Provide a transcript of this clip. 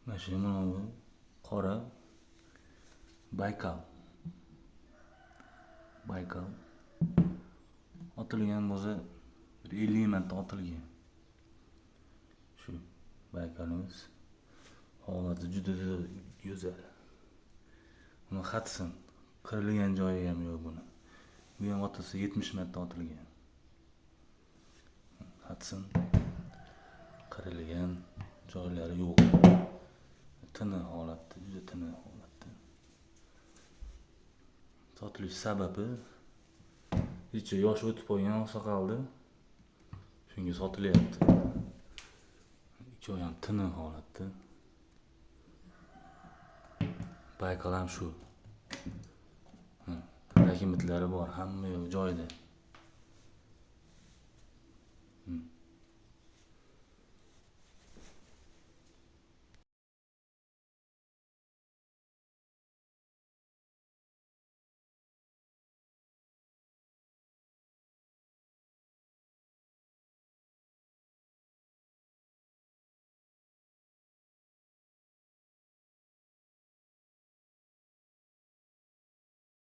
Mana shu mana bu qora Baykal. Baykal. Otilgan bo'lsa bir 50 marta otilgan. Shu Baykalimiz holati juda juda go'zal. Buni Hudson qirilgan joyi ham yo'q buni. Bu ham otilsa 70 marta otilgan. Hudson qirilgan joylari yo'q. Tiniq holatda, juda tiniq holatda. Sotilish sababi necha yosh o'tib qolgan oqsoqolni, shunga sotilyapti. Ikkovi ham tiniq holatda. Baykal ham shu. Dokumentlari bor, hamma yo'q joyida.